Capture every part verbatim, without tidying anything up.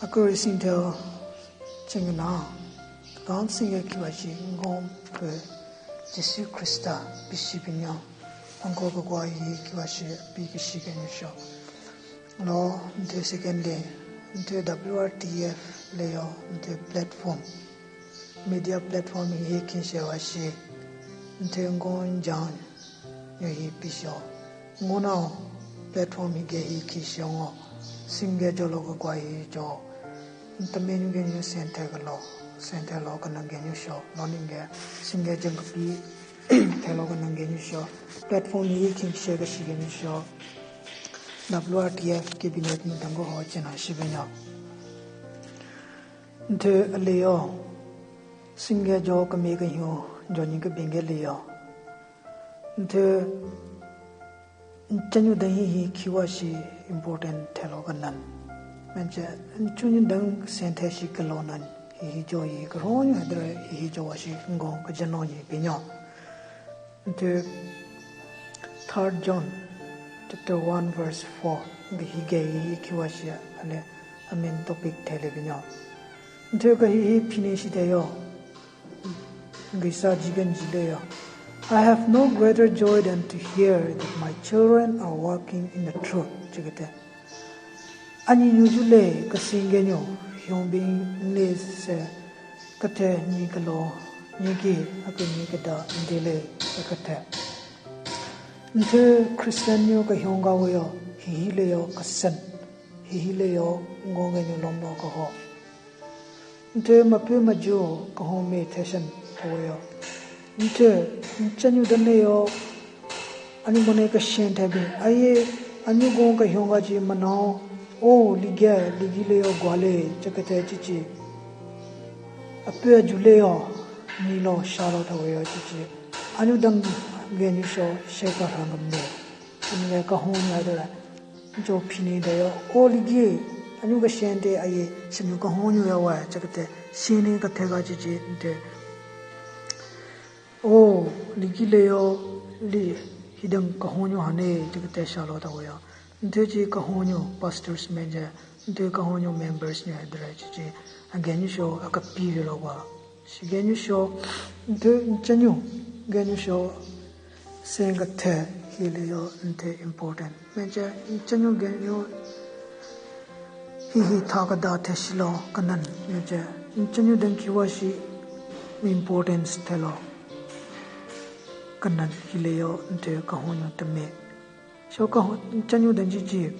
Akori sing thel chengena, kan sing ya kiwa shi ngon pe Jesu Krista bishi binyo, anko kekwa yi kiwa shi bi kishi kenyo sho. Lo, nte secondly, nte W R T F le yo, nte platform, media platform yi kin she wa shi, nte ngon jan yo hi pisho. Ngonao platform hi ge hi ki shongo. Singe jo lo ko kwa hi jo. Ntame nyu ge nyu center ka lo. Center lo ka nang ge nyu sho. Lo ning ge singe jeng ka pi. Te lo ka nang ge nyu sho. Platform hi ki she ka shi ge nyu sho. W R T F cabinet ni dango ho chena shi be nyo. Nte ale yo. Singe jo ka me ka hyo. Jo ni ka benge le yo. Nte, nchanyu den hi hi kiwa shi important thelo kanan. Menche, nchanyu den senthe shi kelo nan hi hi jo yi karonyu hedre hi hi jo wa shi ngon ka jano yi binyo. Nte, third John chapter one verse four ga hi ge hi hi kiwa shi ale a main topic thele binyo. Nte ka hi hi pine shi de yo. Gisa jigen jile yo. I have no greater joy than to hear that my children are walking in the truth. Chikete. Ani nyuju le kasinge nyo, hyongbin ne se kate ni kalo, ni ki, ake ni keda ndele kate. Nte Christian nyo ka hyonga wo yo, hi hi le yo kasen, hi hi le yo ngonge nyo lombo kaho. Nte mapu maju kahon me theshen aweyo. Nte nchanyu dane yo anyu mone kashen thebin. Aye anyu gon kahyonga ji manao. O ligya ligi le yo gwale chakate chichi. Apu aju le yo nilo shalo thaweyo chichi. Anyu dang genyu sho sheka rhangam le. Anyu kahon ya dara. Jo phine de yo, o ligi, anyu ka shen de aye, shenyu kahonyu ya wa, chakate, shene ka thega chichi, nte. O, ligi le yo, li, hidang kahonyu hane, chakate shalo ta wa yo. Nte chi kahonyu, pastors menje, nte kahonyu members nyu hedre chichi, again sho, akapi lo wa. Shi genyu sho, nte nchanyu, genyu sho, sen ka the, hi le yo, nte important. Menche, nchanyu genyu, hi hi tha ka da the shilo, kanan, menche, nchanyu den kiwa shi, importance thelo, kanan, hi le yo, nte kahonyu tame. Sho kahon, nchanyu den ji ji.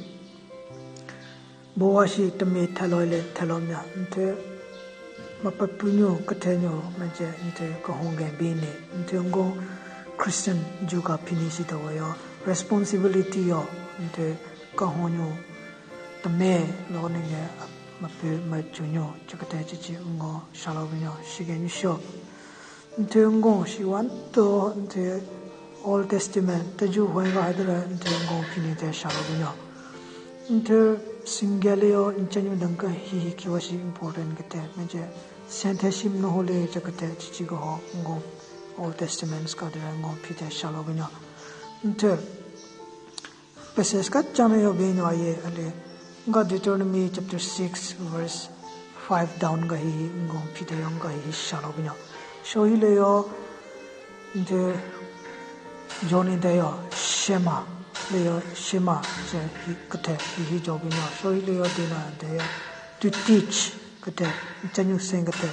Bowa shi tame thalo le thalo mya, nte mapapunyu, kathenyu, menche, nte kahon gen bine, nte ngo Christian ju ka phini shi tawa yo, responsibility yo, nte kahonyu, tame lo nenge mapu machunyu, chakate chichi ngo shalo binyo, shi genyu sho. Nte ngo shi wan to nte Old Testament, teju hwen ga hadra nte ngo phini te shalo binyo. Nte singe le yo nchanyu dang ka hi hi kiwa shi important kate. Menche senthe shim no hole chakate chichi go ho ngo Old Testament ska dra ngo phi te shalo binyo. Nte Passage ka chana yo benyo aye ale. Nga Deuteronomy chapter six verse five down ga hi ngo phi te yo nga hi shalo binyo. Sho hi le yo nte joni de yo shema le yo shema je hi kate hi hi jo binyo. Sho hi le yo dina de yo to teach kate chanyu sen kate.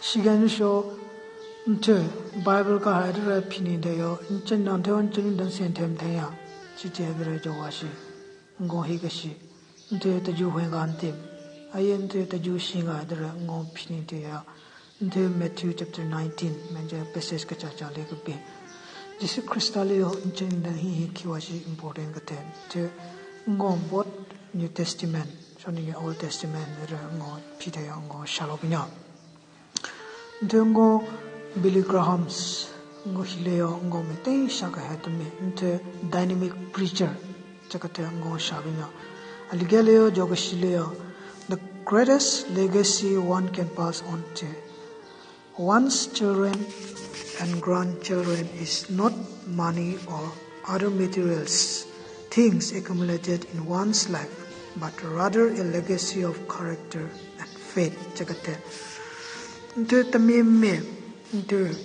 Shigen sho, nte Bible ka haidara phini de yo, nchen nang te on chen dan sen them the ya, chi che dara jo wa shi, ngo hi ka shi, nte teju hwen ga nte, aye nte teju shi nga dara ngo phini de ya, nte Matthew chapter nineteen, menje passage ka cha cha le ka pe. Jisu Krista le yo, nchen dan hi hi kiwa shi important ka te, nte ngo both New Testament, Shoni nge Old Testament re ngo phi te yo ngo shalo binyo. Nte ngo Billy Graham's ngo hi le yo ngo me te sha ka he to me. Nte dynamic preacher chakate ngo sha binyo. Alige le yo jo ka shi le yo. The greatest legacy one can pass on to one's children and grandchildren is not money or other materials, things accumulated in one's life, but rather a legacy of character and faith, chakate. Nte temi me, nte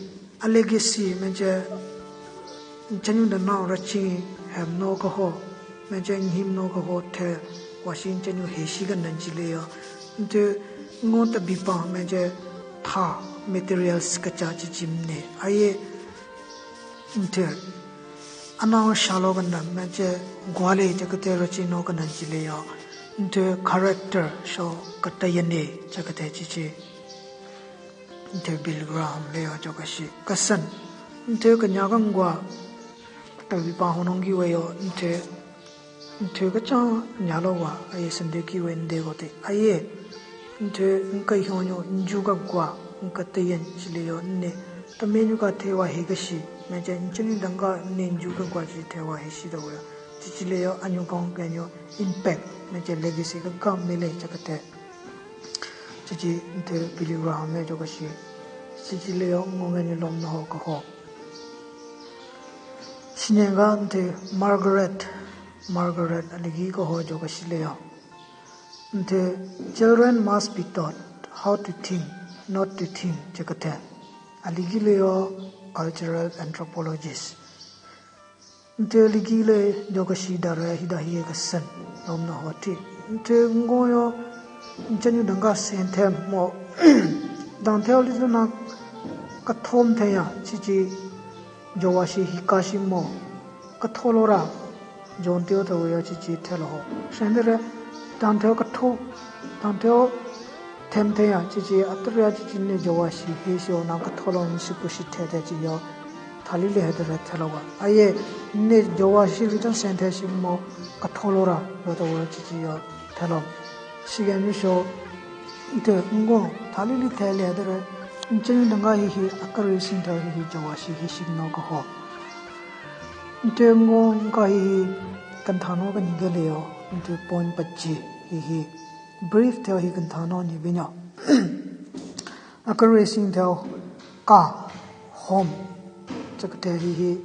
a legacy, meje, nchenyu dena rachi hem no kaho, meje, nhim no kaho the, washi nchenyu heshi ka nanji le yo. Nte ngo tabi pa, meje, tha materials kacha chi chim ne. Aye, nte, anao shalo ka nan, meje, gwale chakate rachi no ka nanji le yo. Nte character sho katayane chakate chi chi. Nte Billy Graham le yo chokashi. Kasen. Nte kanya kangwa. Tabi pa honong ki we yo. Nte, nte kacha nyalo wa. Aye sende ki we nde kote. Aye. Nte nka hyo nyo nju ka gwa. Nka tayen chi le yo ne. Tamenyu ka the wa he kashi. Meje nchenyu danga ne nju ka gwa chi the wa heshi da we yo. Chi chi le yo anyu kong ka nyo impact. Meje legacy ka gam mele chakate. Chichi nte Billy Graham me chokashi. Chichi le yo ngo nge ni lom no ho kaho. Shinenga nte Margaret, Margaret aligi kaho chokashi le yo. Nte children must be taught how to think, not to think chakate. Aligi le yo cultural anthropologist. Nte ligi le chokashi dare hida hiye kasen. Lom no ho ti. Nte ngo yo nchenyu danga sen the mo. Dang the o li na kathom the ya. Chichi jowa shi hika shi mo. Katholo ra. Jon te o the we yo chichi the lo ho. Sendere dang the o katho. Dang the o them the ya. Chichi atre ya chichi ne jowa shi he shi o na katholo ni shi ku shi the the chi yo. Thali le hedere thelo wa. Aye, ne jowa shi little sentence shi mo katholo ra, lo to wo chichi yo thelo. Shigen nyu sho, ite ngo, thali li thele hedere, nchenyu danga hi hi, akari sing thel hi hi jowa shi hi shi no kaho. Nte ngo nga hi hi, kanthano ka nyi ge le yo, nte point pachi hi hi, brief thel hi kanthano nyi binyo. Akari sing thel ka home. Chakate hi hi,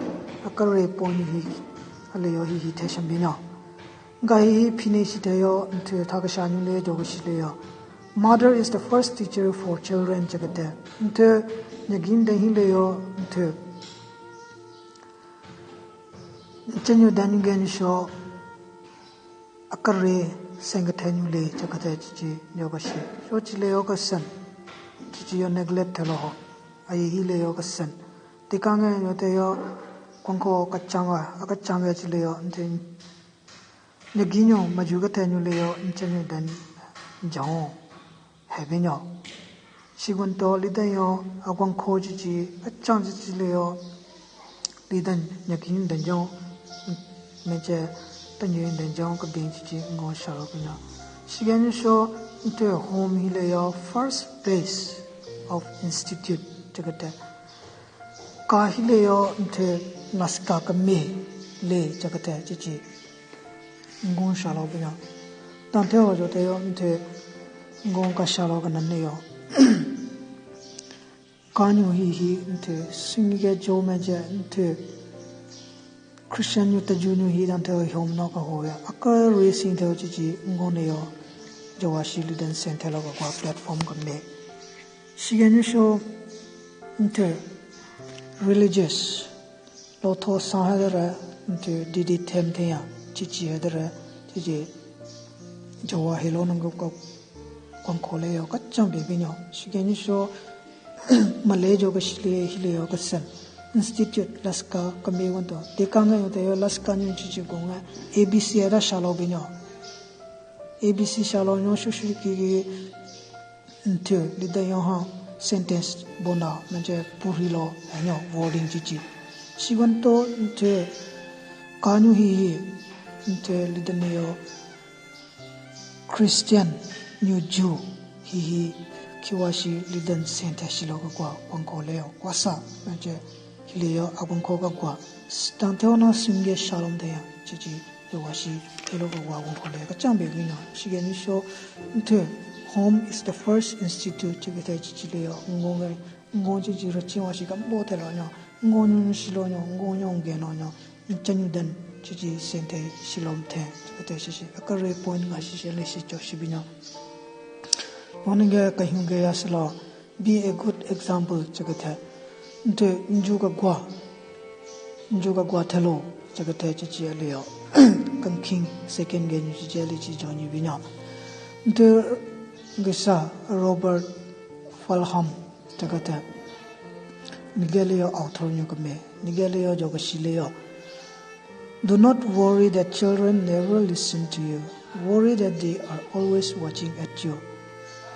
akari point hi, ale yo hi hi the shambinyo. Nga hi hi phine shi the yo, nte thakasha nyu le jogo shi le yo. Mother is the first teacher for children chakate. Nte nyagin de hi le yo, nte. Chenyu dani gen sho. Akari seng kathe nyu le chakate chichi yo kashi. Sho chi le yo kasen. Chichi yo neglect thelo ho. Aye hi le yo kasen. Tikange yo te yo kwangko kachanga, akachanga chi le yo nte. Nyaginyo maju kathe nyu le yo nchenyu dan jao. Hebinyo. Shigun to lidan yo akwangko chichi, achang chichi le yo. Lidan nyakin danjong, meche tanyo danjong kabin chichi ngo shalo binyo. Shigen sho nte home hi le yo first place of institute chakate. Ka hi le yo nte laska kame le chakate chichi. Ngo shalo binyo. Tante ho jo te yo nte ngo ka shalo ka nan le yo. Kanyu hi hi nte singi ke jo meje nte Christian nyu taju nyu hi tante ho hyom no ka ho ya. Akari sing te ho chichi ngo ne yo. Jowa shi lidan seng thelo ka kwa platform ka me. Shigen nyu sho nte religious. Lo tho san hedere, nte didi them the ya, chichi hedere, chichi jowa hilo nungu ko kwangko le yo kachang bebinyo. Shigen nyu sho, male jo kashi le, hi le yo kasen. Institute laska kame wanto. Tikange yo te yo laska nyu chichi gonga. A B C ada shalo binyo. A B C shalo nyo shu shu ki ki. Nte, lidan yo ha sentence bona, meje puri lo, anyo wording chichi. Shigon to, nte, kanyu hi hi, nte, lidan yo Christian nyu ju hi hi, kiwa shi lidan sentence shilo ka kwa, kwangko le yo, kwasa, meje, hi le yo, akwangko ka kwa, tante ona sunge shalom de ya, chichi. Yo wa shi, helo ka wa won khole, kachang be wina, shigen nyu sho, nte, home is the first institute, chikete chichi le yo, ngo nge, ngo chichi rachi wa shi kambo te lo nyo, ngo nyu nyu shi lo nyo, ngo nyo nge no nyo, nchanyu den, Shichi senthe shilom the, chakathe shishi. Akare point nga shishi le shi cho shibinyo. Onenge kahunge ya silo, be a good example, chakathe. Nte nju ka gwa. Nju ka gwa thelo, chakathe chichi aliyo. Kanking second ge nyu chichi ali chi jo nyi binyo. Nte gesa Robert Fulghum, chakathe. Nigeliyo author nyu kame. Nigeliyo jo ka shileyo. Do not worry that children never listen to you. Worry that they are always watching at you.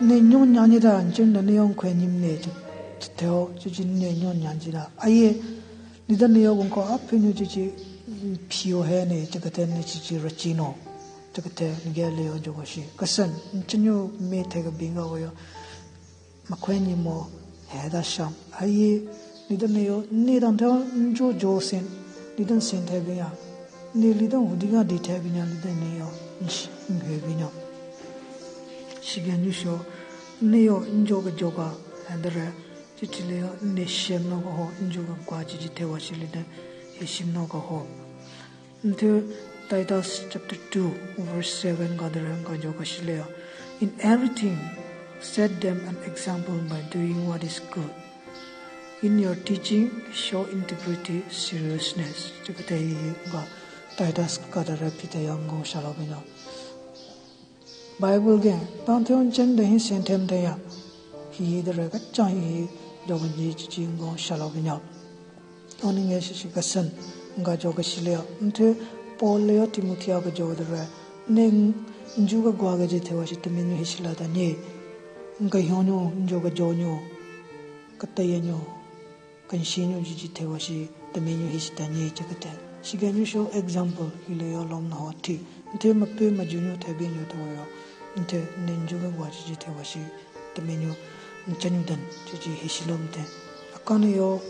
Ne nyon nyanyi da, nchin da ne yon kwe nyim ne, ch-, ch-, teo, chichi ne nyon nyanyi da. Aye, nida ne yo gonko apinyu chichi, mm, piyo he ne, chakathe ne chichi rachino. Chakathe, nigeliyo jo ka shi. Kasen, nchinyu me te ka binga wo yo. Makhwe nyi mo, heda sham. Aye, nidan ne yo, nidan the njo jo sen, nidan sen the binya. Ni nidan hudi nga di the binya, nidan ne yo, nsh, nghe binya. Shigen yu sho, ne yo, njo ka jo ka, hendere, chichi le yo, ne shem no ka ho, njo ka gwa chichi the wa shi le den, he shim no ka ho. Nte Titus chapter two, verse seven ka daren ka jo ka shileyo. In everything, set them an example by doing what is good. In your teaching, show integrity, seriousness. Chakathe hi ka Titus ka daren pite yang go shalo bina. Bible ge, tang thyon chen de hi sentem de ya. Hi de re ka cha hi, jo ka ji chi chi ngo shalo bina. Oni nge shi shi ka sen, nga jo ka shi le ya. Nte Paul le yo Timothy a ka jo de re. Ne nju ka gwa ga je the wa shi te me nyu hi shi la da nye. Nga hyo nyu, njo ka jo nyu, ka ta ye nyu. Kanshi nyu jiji the wa shi, temi nyu hi shi ta nye chakathe. Shigen yu sho example, hile yo lom na ho thi. Nte mape maju nyu the bi nyu the wa yo. Nte ne nju ka gwa jiji the wa shi, temi nyu, ncha nyu den, jiji hi shi lom the. Akane yo,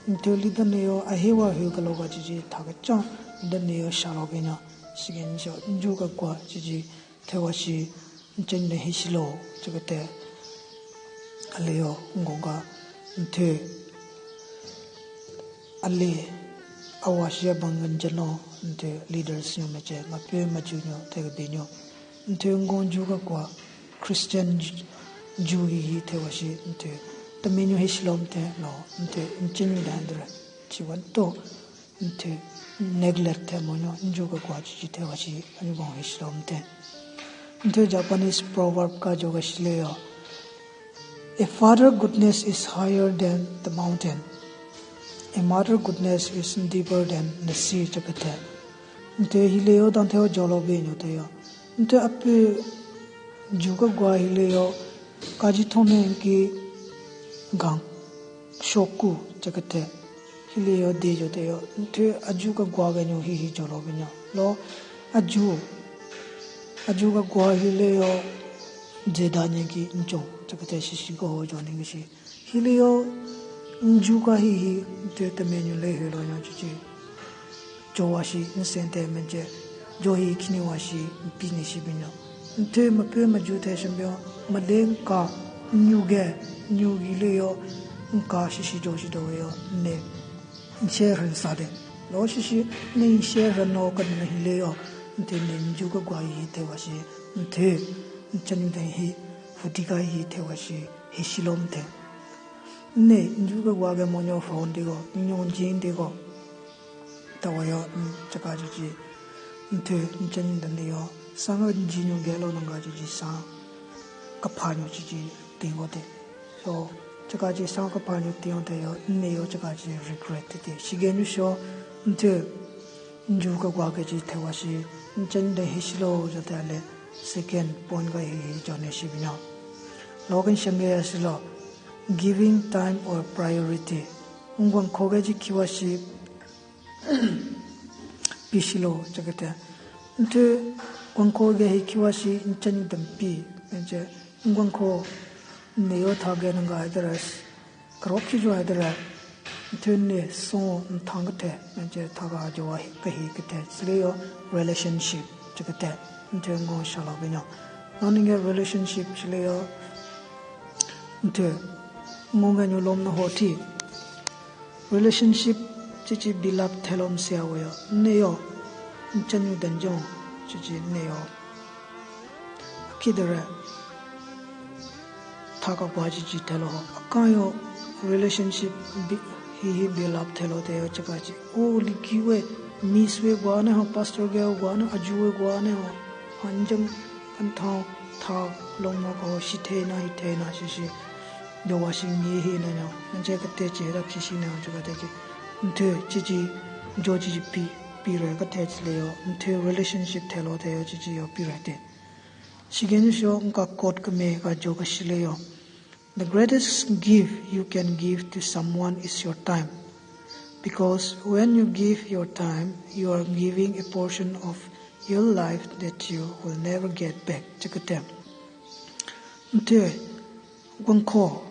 nte li den ne yo, ahe wa hu ka lo ga jiji tha ka chan, den ne yo sha lo ge nya. Shigen yu sho, nju ka gwa jiji the wa shi, nchen le hi shilo, chakathe. Ale yo, ngonga, nthe. Ale, awa shiya bang ngen jeno, nthe, leaders nyo meche, mape maju nyo, the ka binyo. Nthe ngon ju ka kwa, Christian ju, ju hi hi the wa shi, nthe. Temi nyo hi shilo nthe, no, nthe, nchen nyo dandra. Chi wan to. Nthe, neglect the monyo, nju ka kwa chi chi the wa shi, anyu bong hi shilo nthe. Nthe Japanese proverb ka jo ka shile yo. A father goodness is higher than the mountain. A mother goodness is deeper than the sea chakathe. Nthe hile yo dang the yo jolo be nyo the yo. Nthe ape ju ka gwa hile yo, kaji thome ki gang, shoku, chakathe. Hile yo de jo te yo, nthe aju ka gwa ga nyo hi hi jolo ga nyo. Lo, aju, aju ka gwa hile yo, jeda nye ki ncho, chakathe shi shi go ho jo ni shi. Hile yo, nju ka hi hi, nthe temi nyu le hi lo nyo chi chi. Jo wa shi, nsen te menche, jo hi khini wa shi, mpi ni shi binyo. Nthe mape maju the shambyo, male nka, nyu ge, nyu gi le yo, nka shi shi jo shi do yo, ne, nshe ren sa de. Lo shi shi, ne nshe ren no ka ne hi le yo, nthe ne nju ka gwa hi the wa shi, nthe, nchanyu de hi, futi ka hi the wa shi, hi shilo nthe. Ne, nju ka gwa ge monyo phone de go, nyo jin de go. Tawa yo, mm, chaka chi chi. Nthe, nchanyu dan de yo. Sang nji nyo ge lo nanga chi chi sang. Kapha nyo chi chi, tingo de. So, chaka chi sang kapha nyo tingo de yo, ne yo chaka chi regret de de. Shigen yu sho, nthe, nju ka gwa ke chi the wa shi, nchanyu de hi shilo jo de le. Second point ka hi hi jo ne shi binyo. Logan shenge ya shilo, giving time or priority. Ngwan ko ke chi ki wa shi, pi shilo, chakathe. Nthe, ngwan ko ge hi ki wa shi, nchanyu dan pi, menche, ngwan ko, ne yo tha ge nanga address, karo ki jo address, nthe ne so, nthang kathe, menche, tha ga jo wa hi, ka hi kathe, sile yo, relationship, chakathe, nthe ngo sha lo binyo. No ninge relationship, sile yo, nthe, ngo nga nyo lom na ho thi, relationship, chi chi build up thelom se awo yo, ne yo, N chünyu denjün, chichi nne yo. Akidere. Tha ka kwa chichi thelo. Akan yo relationship bi, hi hi build up thelo te yo chaka chi. O liki we, miss we gwa ne ho, pastor ge gwa ne, aju we gwa ne ho. Hanjang kan thang, tha long ma ko, shi the na, hi the na, chichi. Jowa shi nge hi na nya. Nje ka te che da kishi na chaka te che. Nte chichi, jo chichi pi, pi re ka te chile yo. Nte relationship thelo te yo chichi yo pi re te. Shigen sho nka quote kame ka jo ka shile yo. The greatest gift you can give to someone is your time. Because when you give your time, you are giving a portion of your life that you will never get back. Chakate. Nte, gunkho.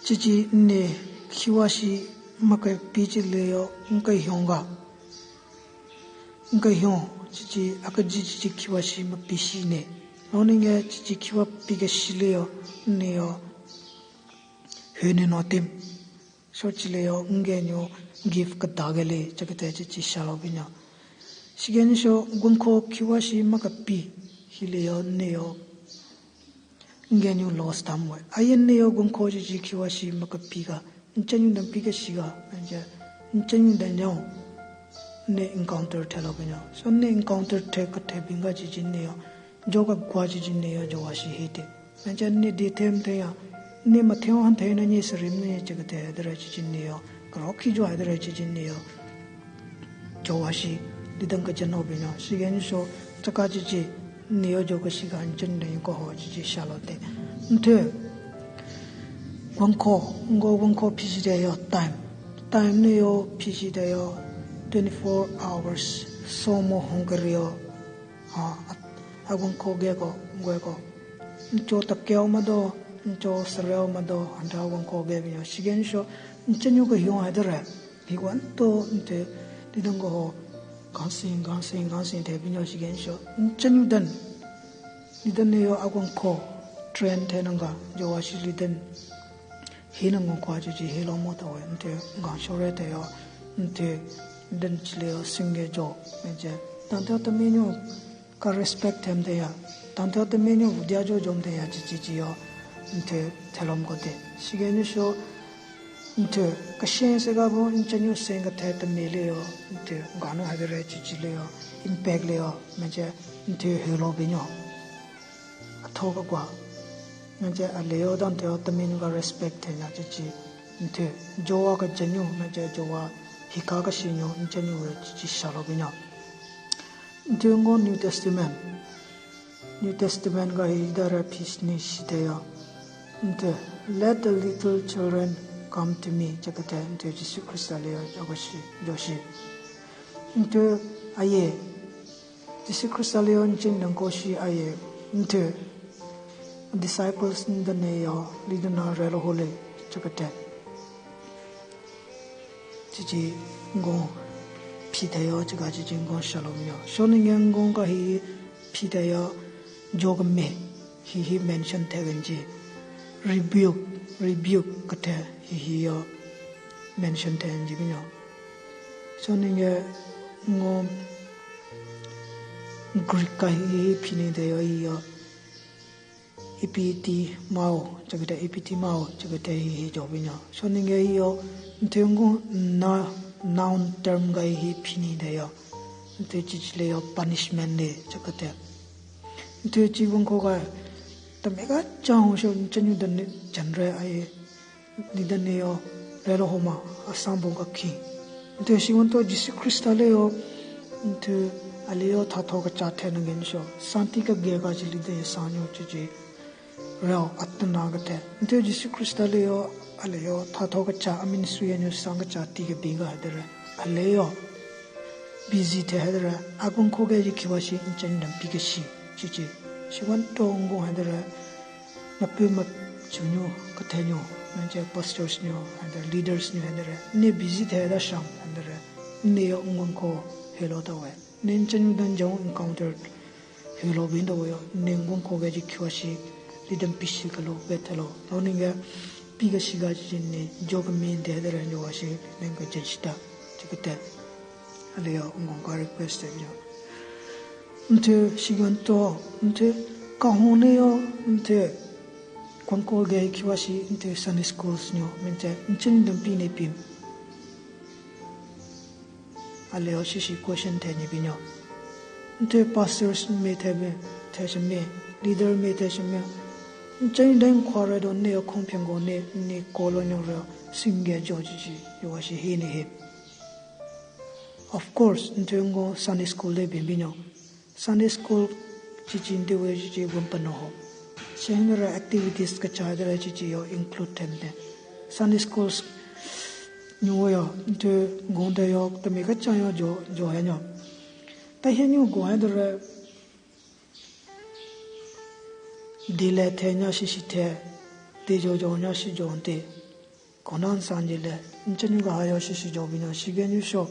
Chichi nne khiwa shi maka pi chile yo, nka hyonga. Nka hyon, chichi, akaji chichi khiwa shi mapi shi ne. Noni nge chichi khiwa pi ka shile yo, nne yo. Hene no tim. So chile yo, nge nyo gift ka dagele, chakate chichi shalo binyo. Shigen sho, gunkho khiwa shi maka pi, hile yo, nne yo. Nge nyu loss tam we. Ayen ne yo gunkho chichi khiwa shi maka pi ga. N chünyu den pi ka shi ga. Anje, n chünyu den yo. Ne encounter thelo binyo. So ne encounter the ka the binga chichi ne yo. Jo ka gwa chichi ne yo jowa shi hi te. Anje ne de them the ya. Ne ma the han the na nye sirim ne chakate dere chichi ne yo. Karo ki jo dere chichi ne yo. Jowa shi, lidang ka jano binyo, shigen sho, chaka chichi, nne yo jo ka shi ka nchen den ko ho chichi shalo te. Nte, gunkho, ngo gunkho pi shi de yo time. Time ne yo pi shi de yo twenty-four hours, so mo hong kari yo. A, a, a gunkho ge ko, ngwe ko. Ncho takeo ma do, ncho sareo ma do, anda gunkho ge binyo, shigen sho, n chünyu ka hyon ha dere. Hikwan to nte lidang ko ho gangsing, gangsing, gangsing the binyo shigen sho. N chünyu den. Lidan ne yo agunkho train the nanga jowa shi lidan. Hi nang gunkho chichi hi lo mo ta we nte gang shore te yo. Nte den chile yo singe jo. Meje. Tante te menyu ka respect them te ya. Tante te menyu vudia jo jom te ya chichi chi yo. Nte thelom ko te. Shigen sho. Nte, kashen se ka bo, n chünyu sen ka the temi le yo, nte, gano ha de re chichi le yo, impact le yo, meje, nte, helo binyo. Atho ka gwa, meje, a le yo dan te yo, temi nyu ka respect the nya chichi, nte, jowa ka jenyu, meje, jowa hika ka shinyu, n chünyu we chichi shalo binyo. Nte, ngo New Testament. New Testament ka hi idara peace ni shite ya. Nte, "Let the little children come to me," chakate, nte, Jisu Khrista le ya, jokashi, joshi. Nte, aye, Jisu Khrista le ya, nchin dang koshi aye, nte, disciples nda ne ya, lidana relo hole, chakate. Chichi ngon phi tayo chika chichi ngon shalom yo. Shoni ngen ngon ka hi phi tayo jogme hi hi mention the genji. Rebuke, rebuke kate hi hi yo mention the genji binyo. Shoni ngen ngon Greek ka hi hi phi ni tayo hi yo. Epitimao, chakete epitimao, chakete hi hi jo binyo. So ninge hi yo, nte ngu na, noun term ga hi phi ni de yo. Nte chichi le yo, punishment le, chakete. Nte chi wun ko ga, ta me ga chang ho sho, nchanyu dan ne, chan re ai. Lidan ne yo, relo homa, asang bon ka khi. Nte shiwon to Jisu Khrista le yo, nte ale yo thatho ka cha the nang gen sho. Santi ka ge ka chi lidan ye sang nyo chi chi. Reo atna ka the. Nte Jisu Khrista le yo, ale yo thatho ka cha, a ministry ya nyo sang ka cha ti ka bi ga de re. Ale yo, busy the ha de re. Akon ko ge ji khiwa shi, nchan dam pi ka shi, chi chi. Shiwon to ngu ha de re. Mapü machunyu, kathenyu, manje pastors nyu, and the leaders nyu, and the ne busy the da shang, and the ne yo ngun ko helo da we. Ne nchanyu dan jong encounter helo bin da we yo. Ne ngun ko ge ji khiwa shi, lidan pi shi ka lo, be the lo. Lo ninge pi ga shi ga ji ne, jo ga min de da re nyo wa shi, ne ga je shi da, chi ka te. Aleyo ngonka request te binyo. Nthe shigan to, nthe kahon ne yo, nthe kwankol ge kiwa shi, nthe Sunday schools nyo, mente, nchin dampi ne pim. Aleyo shishi question the ni binyo. Nthe pastors me the me, the shame, leader me the shame. Nchin den khware do ne yo khong pyango ne, ne kolo nyo re, singe jo ji ji, yo wa shi he ne he. Of course, nthe ngo Sunday school le bin binyo. Sunday school chichi nte we chichi wun pano ho. Shenra activities kecha dera chichi yo include themte. Sunday schools nyu yo nte gonda yo temi kecha yo jo, jo ya nyo. Ta he nyu go ya dera dile the nya shi shi the, de jo jo nya shi jo nte. Konan sanje le, nchenyu ga ha yo shi shi jo binyo, shige nyu sho.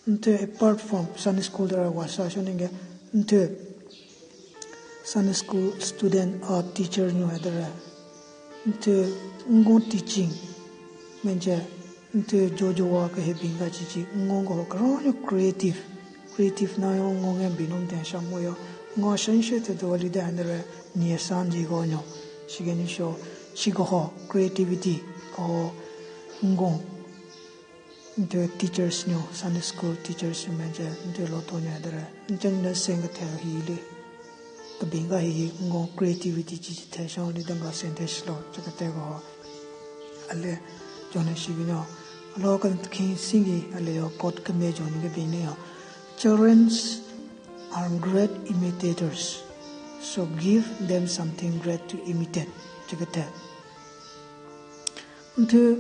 Nthe apart from Sunday school dera wa sa sho nenge, nthe Sunday school student or teacher nyu ha dera. Nthe ngon teaching, menje, nthe jo jo wa ke he binga chichi, ngon go karo yo creative. Creative na yo ngon ngen binum ten sha mo yo. Ngo shan she te do li de han dera, nye sanje go nyo. Shige nyu sho, shi go ho, creativity, go ngon. Nthe teachers nyo, Sunday school teachers nyo menje, nthe lo to nyo dera. Nthe nda seng ke the hi le. Ke binga hi ngon creativity chi chi the sha li danga sentence lo, che ke te go. Ale, jo ne shi binyo. Alo kan khin singi, ale yo, quote ke me jo ni ke bin ne yo. Children are great imitators. So give them something great to imitate. Che ke te. Nthe,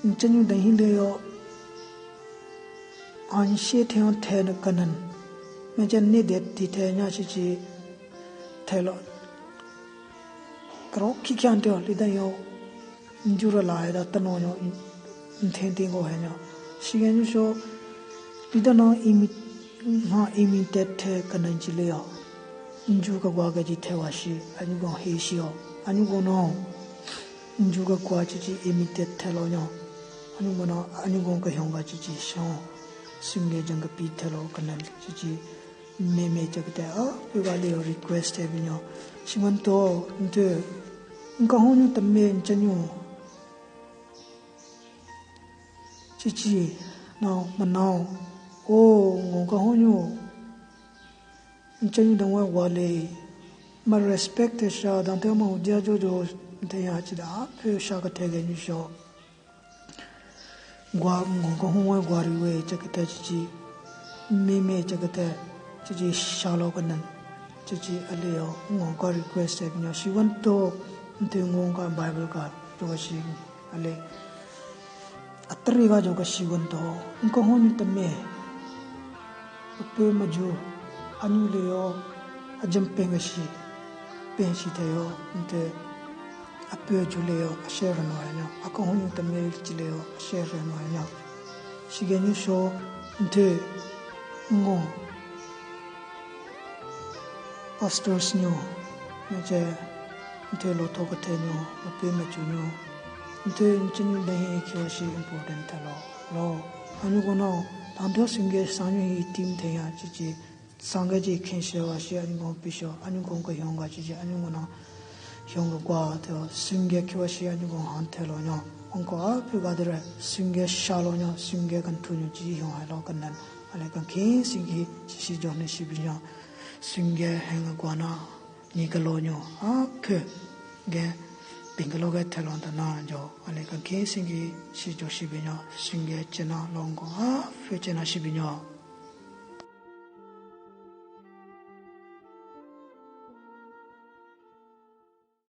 nchenyu den hi le yo, an she the on the na kanan. Menje ne de ti the nya shi chi the lo. Karo ki kyan de li da yo, nju ra la da ta no yo, nthen ti go he nyo. Shige nyu sho, li da no imi, ha imitate the kanan chi le yo. Nju ka gwa ka ji the wa shi, anyu gon he shi yo. Anyu gon no. Nju ka kwa chi chi imitate the lo nyo. Anyu gon no, anyu gon ka hyong ka chi chi shon. Singe jang ka pi the lo kanan chi chi. Me me cha ka te a, pe ga le yo request the binyo. Shiman to, nthe. Nka hon nyu tame nchenyu. Chichi, now, manao. Oh, ngo ka hon nyu. Nchenyu dang wa wa le. Ma respect the sha, dang te ma udia jo jo, the ya chi da, pe sha ka the ge nyu sho. Gwa ngo ka hon wa gwa ri we, che ke te chichi. Me me che ke te, chichi sha lo kanan. Chichi ale yo, ngo ka request the binyo. Shi wan to, nthe ngo ka Bible ka, to ka shi, ale. Atari ga jo ka shi wan to, nka hon nyu tame. Ape maju, anyu le yo, ajem peng ka shi, peng shi the yo, nthe, ape ju le yo, ashe ran wa nyo, aka hon nyu tame chi le yo, ashe ran wa nyo. Shige nyu sho, nthe, ngo. Pastors nyo, meche, nthe lo to ka the nyo, ape maju nyo. Nthe nchenyu den hi kiwa shi important the lo. Lo, anyu gon no, tang thyo singe sanyu hi team the ya chi chi. Sange ji khen she wa shi anyu gon pi sho, anyu gon ka hyong ka chi chi, anyu gon no. Hyong ka gwa the, singe kiwa shi anyu gon han the lo nyo. Onko a pi ga dera, singe sha lo nyo, singe kan thu nyo chi hyong ha lo kanan. Ale kan khin singi chi shi jo ne shi binyo. Singe heng gwa na. Ni kalo nyo, a phe, ge, ping kalo ge thelon ta na jo, ale kan khin singi shi jo shi binyo, singe chena long ko, a phe chena shi binyo.